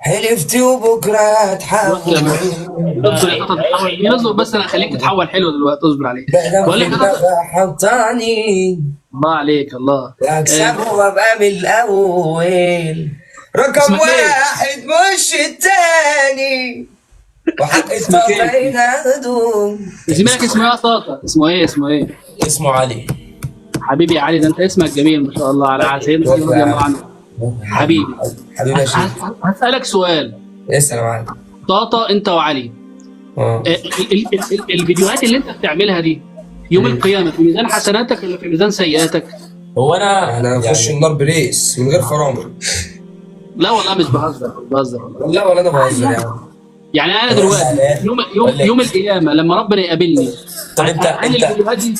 حلفت وبكره هتحول. اصبر يا طاطا تتحول، اصبر بس انا هخليك تتحول حلو دلوقتي، اصبر عليك. بقدم بقول في لك يا طاطا، دماغها حطاني، الله عليك الله. واكسبه وابقى من الاول رقم اسمك ايه؟ واحد مش التاني، وحق اسمك ايه؟ الطرفين اخده. زميلك اسمه ايه يا طاطا؟ اسمه ايه؟ اسمه ايه؟ اسمه علي. حبيبي يا علي، ده انت اسمك جميل ما شاء الله على سيدنا علي رضي الله عنه. حبيبي حبيبي يا شيخ. هسألك سؤال. اسأل يا معلم. طاطا انت وعلي، اه الفيديوهات اللي انت بتعملها دي يوم القيامة في ميزان حسناتك ولا في ميزان سيئاتك؟ هو انا احنا هنخش يعني النار بريس من غير فرامل. لا والله مش بهزر، مش بهزر والله. لا ولا انا بهزر يا عم. يعني انا دلوقتي يوم يوم يوم القيامة لما ربنا يقابلني، طب انت هل انت الفيديوهات دي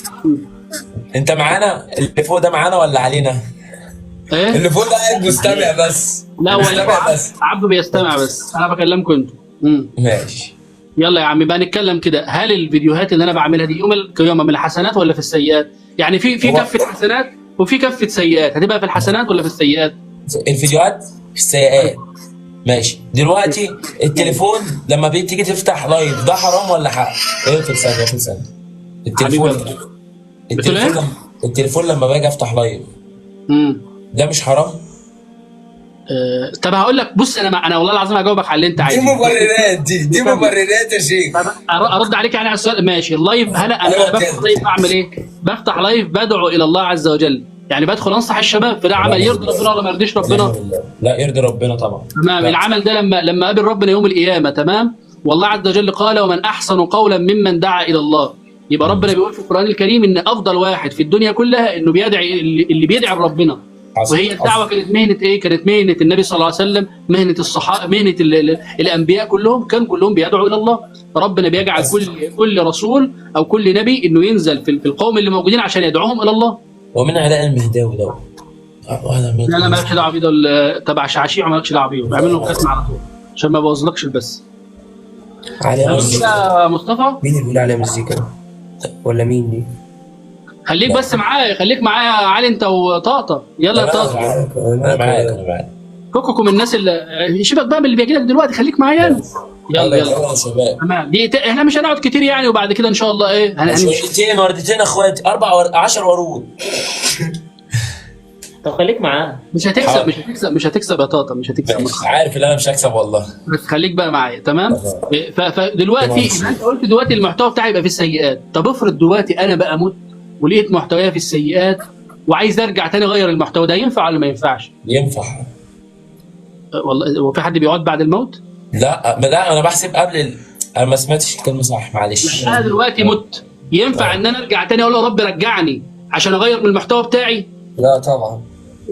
انت معانا؟ اللي فوق ده معانا ولا علينا؟ ايه؟ اللي فوق ده قاعد مستمع بس. لا هو مستمع بس. عبده بيستمع بس، انا بكلمكم انتوا. ماشي. يلا يا عم بقى نتكلم كده، هل الفيديوهات اللي انا بعملها دي يوم القيامة من الحسنات ولا في السيئات؟ يعني في كفه حسنات وفي كفه سيئات، هتبقى في الحسنات ولا في السيئات؟ الفيديوهات في السيئات. ماشي. دلوقتي التليفون لما بتيجي تفتح live ده حرام ولا حق؟ اقفل ثانية، اقفل ثانية. التليفون حبيبي. التليفون بتقول ايه؟ لما التليفون لما باجي افتح live ده مش حرام؟ طب هقول لك، بص انا والله العظيم هجاوبك على اللي انت دي عايزه. مبررات، دي مبررات يا شيخ. طب ارد عليك يعني على السؤال. ماشي. ال live، هلا انا أيوة بفتح كده. live بعمل ايه؟ بفتح live بدعو الى الله عز وجل، يعني بدخل انصح الشباب، فده عمل يرضي ربنا ولا ما يرضيش ربنا؟ لا يرضي ربنا طبعا. تمام. لا. العمل ده لما قابل ربنا يوم القيامة، تمام، والله عز وجل قال ومن احسن قولا ممن دعا الى الله. يبقى ربنا بيقول في القران الكريم ان افضل واحد في الدنيا كلها انه بيدعي، اللي بيدعي لربنا. حصل. وهي الدعوة كانت مهنة ايه؟ كانت مهنة النبي صلى الله عليه وسلم، مهنة الصحابة، مهنة الانبياء كلهم، كان كلهم بيدعوا الى الله. ربنا بيجعل كل رسول او كل نبي انه ينزل في القوم اللي موجودين عشان يدعوهم الى الله. ومن علاء المهداوي ده واحد من لا لا مالكش دعوه بيه، ده تبع شعشيع ومالكش دعوه بيه، بعمل له ختم على طول عشان ما ابوظلكش البث. علي تمام مزيكا. يا مصطفى؟ مين اللي بيقول عليها مزيكا ده؟ ولا مين دي؟ خليك بس معايا، خليك معايا يا علي انت وطاطا. يلا يا طاطا. انا معاك، انا معاك. فككم الناس اللي شبك بقى من اللي بيجي لك دلوقتي، خليك معايا انا. يلا يلا. يلا يا شباب. تمام. دي احنا مش هنقعد كتير يعني، وبعد كده ان شاء الله ايه هنمشي. وردتين وردتين اخواتي، 10 ورود. طب خليك معاه. مش هتكسب، مش هتكسب، مش هتكسب يا طاطا، مش هتكسب. ماشي. عارف ان انا مش هكسب والله. بس خليك بقى معايا. تمام. فدلوقتي انت قلت دلوقتي المحتوى بتاعي يبقى في السيئات. طب افرض دلوقتي انا بقى مت ولقيت محتوايا في السيئات وعايز ارجع تاني اغير المحتوى ده، ينفع ولا ما ينفعش؟ ينفع. والله هو في حد بيقعد بعد الموت؟ لا لا انا بحسب قبل انا ما سمعتش الكلمة صح، معلش. انا دلوقتي مت، ينفع ان انا ارجع تاني اقول يا رب رجعني عشان اغير من المحتوى بتاعي؟ لا طبعا.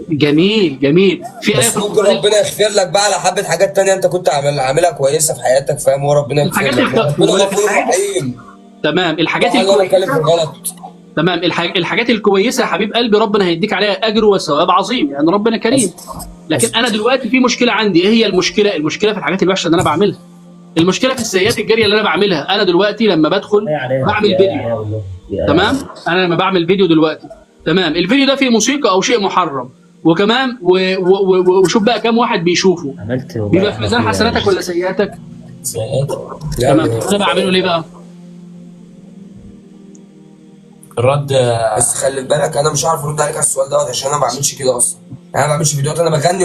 جميل جميل. في ايه بس في ممكن القرآن؟ ربنا يغفر لك بقى على حبه حاجات تانية انت كنت عاملها كويسة في حياتك، فاهم؟ هو ربنا يغفر الحاجات لك. ربنا غفور رحيم. تمام. الحاجات الله بتكلم في الكويسة، الغلط. تمام. الحاجات الكويسة يا حبيب قلبي ربنا هيديك عليها اجر وثواب عظيم، يعني ربنا كريم. لكن انا دلوقتي في مشكلة عندي، ايه هي المشكلة؟ المشكلة في الحاجات الوحشة اللي انا بعملها، المشكلة في السيئات الجارية اللي انا بعملها. انا دلوقتي لما بدخل بعمل فيديو، تمام، انا لما بعمل فيديو دلوقتي، تمام، الفيديو ده فيه موسيقى او شيء محرم، وكمان وشوف بقى كام واحد بيشوفه، عملت بيبقى في ميزان حسناتك ولا سيئاتك؟ سيئات. تمام. انا بعمله ليه بقى؟ الرد. بس خلي بالك انا مش عارف ارد عليك على السؤال دوت عشان انا ما بعملش كده اصلا. انا ما بعملش فيديوهات، انا بغني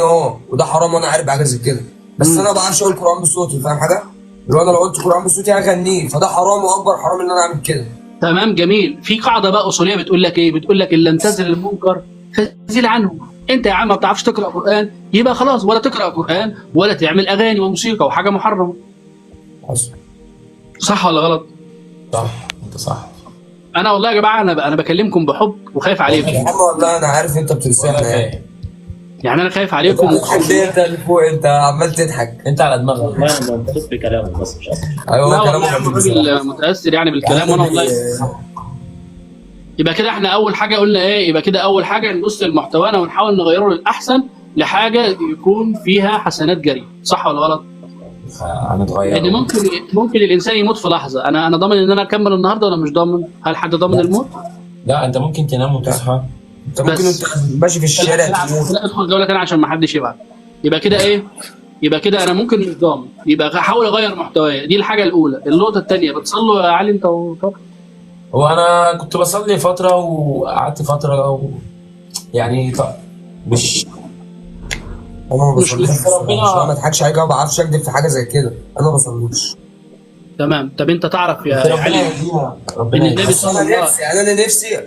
وده حرام وانا عارف حاجة زي كده، بس انا ما بعرفش اقول قران بصوتي، فاهم حاجة؟ لو انا لو قلت قران بصوتي هغنيه، فده حرام واكبر حرام ان انا اعمل كده. تمام جميل. في قاعدة بقى اصولية بتقول لك ايه؟ بتقول لك ان لم تزل المنكر فزل عنه. انت يا عم ما بتعرفش تقرا قران، يبقى خلاص ولا تقرا قران ولا تعمل اغاني وموسيقى وحاجه محرمة. حصل. صح ولا غلط؟ صح، انت صح. انا والله يا جماعة انا بكلمكم بحب وخايف عليكم. يا عم والله انا عارف انت بتنصحنا يعني. يعني انا خايف عليكم. بتضحك ليه انت اللي فوق؟ انت عمال تضحك. انت على دماغك. والله انا مبسوط بكلامه بس مش اكتر. ايوه لا هو والله كلامه يا عم جميل بصراحة. الراجل متاثر يعني بالكلام، وانا والله. يبقى كده احنا اول حاجة قلنا ايه؟ يبقى كده اول حاجة نبص لمحتوانا ونحاول نغيره للاحسن، لحاجة يكون فيها حسنات جارية، صح ولا غلط؟ هنتغير. لان ممكن الانسان يموت في لحظة. انا ضامن ان انا اكمل النهارده ولا مش ضامن؟ هل حد ضامن الموت؟ لا انت ممكن تنام وتصحى. انت ممكن بس. انت ماشي في الشارع تموت. لا ادخل جولة تانية عشان ما حدش يبعت. يبقى كده ايه؟ يبقى كده انا ممكن مش ضامن، يبقى احاول اغير محتوايا. دي الحاجة الاولى. النقطة الثانية، بتصلوا يا علي انت وطارق؟ هو انا كنت بصلي فترة وقعدت فترة يعني طب مش انا ما مش بصليش ربنا- عشان ما اضحكش عليك، أنا ما بعرفش اكذب في حاجة زي كده، انا ما بصليش. تمام. طب انت تعرف يا ربنا علي يهدينا، ربنا إن النبي يهدينا. بس انا الله. نفسي، يعني انا نفسي،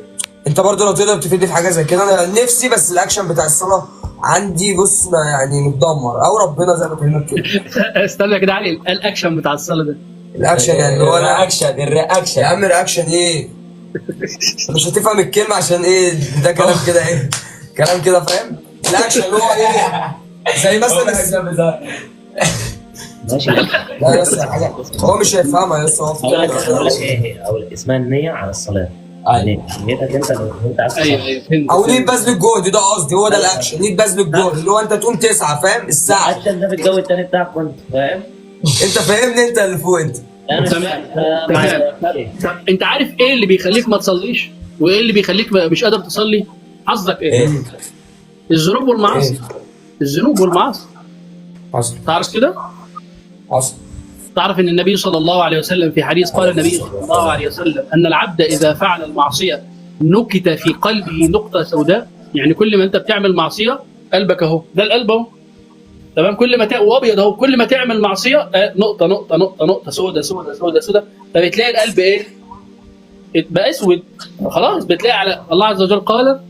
انت برضو لو تقدر تفيدني في حاجة زي كده، انا نفسي، بس الاكشن بتاع الصلاة عندي بص ما يعني متدمر، او ربنا زي ما كلمك كده. استنى كده يا علي، الاكشن بتاع الصلاة ده الاكشن يعني اللي هو انا ال reaction ال reaction يا عم reaction ايه؟ مش هتفهم الكلمة عشان ايه، ده كلام كده، ايه كلام كده، فاهم؟ الاكشن اللي هو ايه، زي مثلا ماشي. لا بس حاجة هو مش هيفهمها يا اسطى، هو اقول لك فكرة. اقول لك ايه هي، اقول لك اسمها النية على الصلاة. أيوة. النية. نيتك انت لو انت عايز ايوه تصلي. ايوه فهمت. او نية بذل الجهد، ده قصدي، هو ده الاكشن، نية بذل الجهد اللي هو انت تقوم تسعى، فاهم؟ الساعة الاكشن ده في الجو التاني بتاعك كنت فاهم؟ انت فاهمني، انت اللي فوق انت. لا، مش تمام. فاهم. تمام. طب انت عارف ايه اللي بيخليك ما تصليش وايه اللي بيخليك مش قادر تصلي؟ حظك ايه؟ ايه؟ الذنوب والمعاصي. إيه؟ الذنوب والمعاصي. حصل. تعرف كده؟ حصل. تعرف ان النبي صلى الله عليه وسلم في حديث قال النبي صلى الله عليه وسلم ان العبد اذا فعل المعصية نكت في قلبه نقطة سوداء. يعني كل ما انت بتعمل معصية قلبك اهو، ده القلب اهو، تمام؟ كل ما وابيض اهو، كل ما تعمل معصية نقطة نقطة نقطة نقطة سوداء سوداء سوداء سوداء، فبتلاقي القلب ايه؟ بقى اسود خلاص. بتلاقي على الله عز وجل قال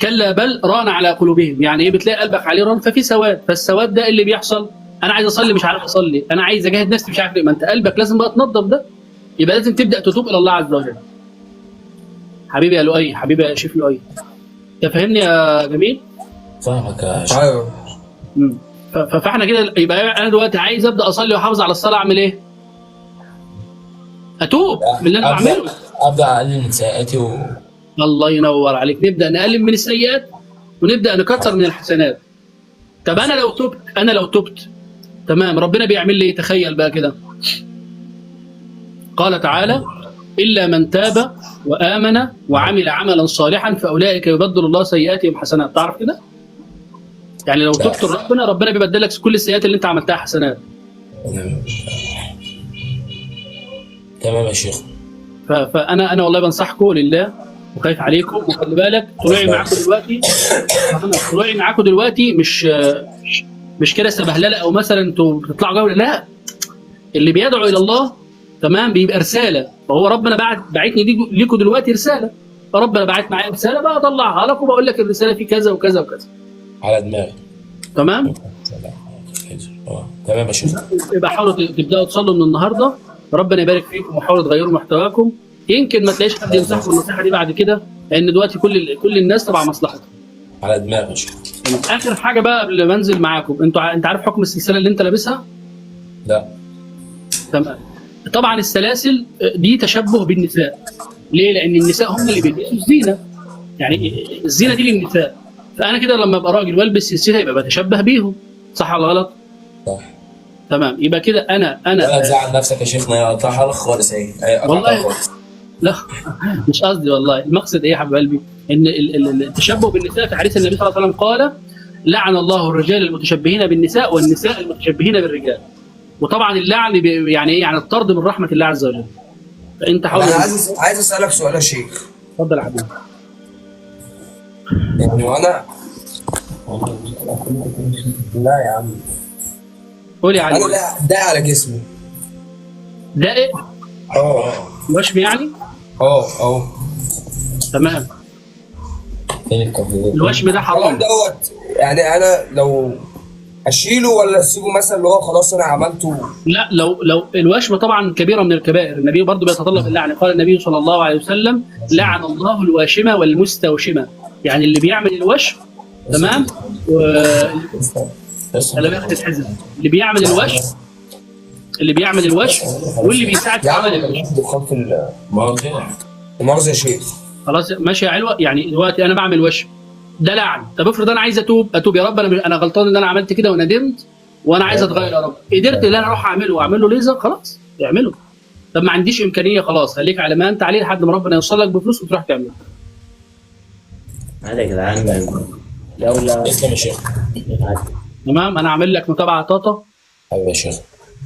كلا بل ران على قلوبهم. يعني ايه؟ بتلاقي قلبك عليه ران، ففي سواد. فالسواد ده اللي بيحصل، انا عايز اصلي مش عارف اصلي، انا عايز اجاهد نفسي مش عارف ليه. ما انت قلبك لازم بقى تنظف ده، يبقى لازم تبدا تتوب الى الله عز وجل. حبيبي يا لؤي، حبيبي يا شيف لؤي، انت فاهمني يا جميل؟ فاهمك يا شيخ. ايوه. فاحنا كده يبقى انا دلوقتي عايز ابدا اصلي واحافظ على الصلاة، اعمل ايه؟ اتوب من اللي انا بعمله. ابدا اقلل من سيئاتي الله ينور عليك. نبدا نقلل من السيئات ونبدا نكتر من الحسنات. طب انا لو تبت، انا لو تبت تمام، ربنا بيعمل لي ايه؟ تخيل بقى كده، قال تعالى الا من تاب وامن وعمل عملا صالحا فاولئك يبدل الله سيئاتهم حسنات. تعرف كده؟ يعني لو تبت لربنا، ربنا بيبدل لك كل السيئات اللي انت عملتها حسنات. تمام يا شيخ. فانا انا والله بنصحكم لله وخايف عليكم، وخلي بالك طلوعي معاكم دلوقتي، طلوعي معاكم دلوقتي مش كده سبهلله او مثلا انتوا بتطلعوا جولة، لا، اللي بيدعو الى الله تمام بيبقى رسالة، فهو ربنا بعتني ليكم دلوقتي رسالة، فربنا بعت معايا رسالة بقى اطلعها لكم وبقول لك الرسالة في كذا وكذا وكذا. على دماغي. تمام؟ تمام يا شيخ. يبقى حاولوا تبداوا تصلوا من النهارده، ربنا يبارك فيكم، وحاولوا تغيروا محتواكم. يمكن ما تلاقيش حد ينصحكم النصيحة دي بعد كده، لان دلوقتي كل الناس تبع مصلحتهم. على دماغي يا شيخ. اخر حاجة بقى قبل ما انزل معاكم، انت عارف حكم السلسلة اللي انت لابسها؟ لا. تمام. طبعا السلاسل دي تشبه بالنساء. ليه؟ لان النساء هم اللي بيلبسوا الزينة، يعني الزينة دي للنساء، فانا كده لما ابقى راجل والبس سلسلة يبقى بتشبه بيهم، صح ولا غلط؟ صح. تمام. يبقى كده انا لا تزعل نفسك يا شيخنا، قطعها لك خالص اهي. والله خالص. لا مش قصدي والله، المقصد ايه يا حبيب قلبي؟ ان التشبه بالنساء في حديث النبي صلى الله عليه وسلم قال لعن الله الرجال المتشبهين بالنساء والنساء المتشبهين بالرجال. وطبعا اللعن يعني ايه؟ يعني الطرد من رحمه الله عز وجل. فانت حاول. انا عايز اسالك سؤال يا شيخ. اتفضل يا حبيبي. يعني وانا لا يا عم قول يا علي. انا لا، ده على جسمي. ده ايه؟ اه. وشم يعني؟ اه. تمام. الوشم ده حرام. دوت يعني انا لو اشيله ولا اسيبه مثلا اللي هو خلاص انا عملته؟ لا، لو الوشم طبعا كبيرة من الكبائر، النبي برضه بيتطلب اللعن. قال النبي صلى الله عليه وسلم لعن الله الواشمه والمستوشمه، يعني اللي بيعمل الوشم تمام اللي بياخد الحزن، اللي بيعمل الوشم، اللي بيعمل الوشم واللي بيساعد في عمل الوشم. دخان في المؤاخذة يا شيخ. خلاص ماشي يا علوه. يعني دلوقتي انا بعمل وشم ده لعن. طب افرض انا عايز اتوب، اتوب يا رب، انا غلطان ان انا عملت كده وندمت وانا عايز اتغير يا رب، قدرت ان انا اروح اعمله واعمل له ليزر، خلاص اعمله. طب ما عنديش امكانية، خلاص خليك على ما انت عليه لحد ما ربنا يوصل لك بفلوس وتروح تعمله. عادي يا جدعان، لولا تسلم يا شيخ. عادي. تمام، انا عامل لك متابعه طاطا. حبيبي يا شيخ.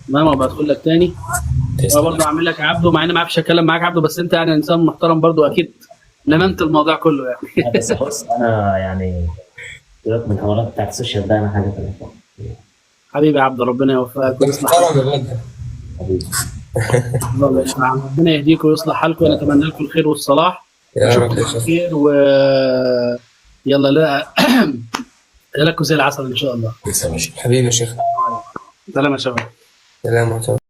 تمام، وابقى ادخل لك تاني. وانا تسلم. برضه عامل لك يا عبده، مع اني ما عرفش اتكلم معاك عبده، بس انت يعني انسان محترم برضه، اكيد لممت الموضوع كله يعني. لا، بس بص انا يعني سيبك من الحوارات بتاعت ال social ده، انا حاجة تانية خالص. حبيبي يا عبد، ربنا يوفقك انت ويصلح محترم يا بدر. حبيبي. حالك. ربنا يهديك ويصلح حالكم، وانا اتمنى لكم الخير والصلاح. يا رب يا اشوفكم شيخ. خير و يلا لا لكم زي العسل ان شاء الله. تسلم يا شيخ. حبيبي يا شيخ. سلام يا شباب. سلام ورحمة الله.